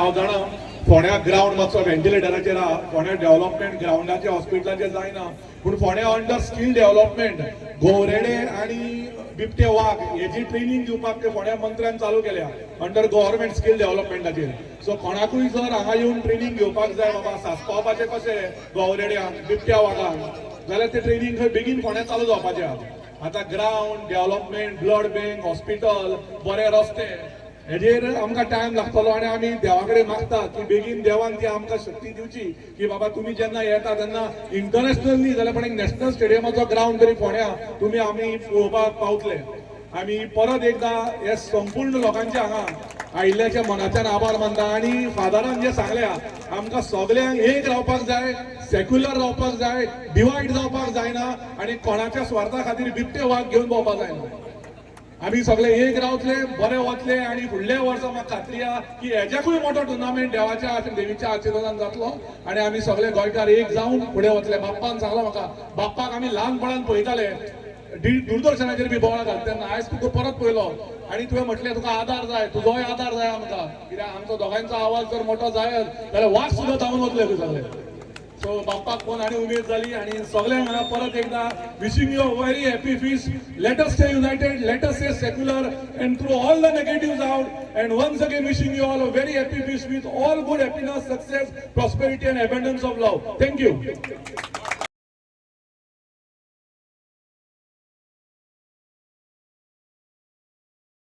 हांव जाणा, फोंड्या ग्रावंड मातसो व्हेंटिलेटराचेर आहा. फोंड्या डेव्हलपमेंट ग्रावंडाचे, हॉस्पिटलाचेर जायना, पूण फोंड्या अंडर स्कील डेव्हलपमेंट गोवरेडे आनी बिबटे वाग हेजी ट्रेनिंग दिवपाक ते फोंड्या मंत्र्यान चालू केल्या अंडर गव्हर्मेंट स्कील डेव्हलपमेंटाचेर. सो कोणाकूय जर हांगा येवन ट्रेनिंग घेवपाक जाय, बाबा सासपावपाचें कशें गोवरेड्यांक, बिबट्या वागांक, जाल्यार ते ट्रेनिंग खंय बेगीन फोंड्या चालू जावपाचें आहा. आतां ground development, blood bank, hospital, बरे रस्ते हेजेर आमकां टायम लागतलो आनी आमी देवा कडेन मागता की बेगीन देवान ती आमकां शक्ती दिवची की बाबा, तुमी जेन्ना येता तेन्ना इंटरनॅशनल न्ही जाल्यार पण एक नॅशनल स्टेडियमाचो ग्रावंड तरी फोंड्या तुमी आमी पळोवपाक पावतले. आमी परत एकदा हे संपूर्ण लोकांचे हांगा आयिल्ल्याच्या मनाच्यान आभार मानता आनी फादरान जे सांगल्या, आमकां सगल्यांक एक रावपाक जाय, सेक्युलर रावपाक जाय, डिवायड जावपाक जायना आनी कोणाच्या स्वार्था खातीर बिबटे वाग घेवन भोंवपाक जायना. आमी सगळे एक रावतले, बरे वतले आनी फुडल्या वर्सा म्हाका खात्री आहा की हेच्याकूय मोठो टुर्नामेंट देवाच्या देवीच्या आशिर्वादान जातलो आनी आमी सगळे गोंयकार एक जावन फुडें वतले. बाप्पान सांगलो म्हाका, बाप्पाक आमी ल्हानपणान पळयताले दूरदर्शनाचेर बी बोवाळ घालता तेन्ना. आयज तुका परत पळयलो आनी तुवें म्हटलें तुका आदार जाय. तुजोय आदार जाय आमकां, कित्याक आमचो दोगांयचो आवाज जर मोठो जायत जाल्यार वाग सुद्दां धांवन वतले खंय सगळे. सो बाप्पाक पळोवन आनी उमेद जाली आनी सगळ्यांक हांगा परत एकदा wishing you a very happy feast. Let us stay united, let us stay secular and throw all the negatives out, and once again wishing you all a very happy feast with all good happiness, success, prosperity and abundance of love. Thank you.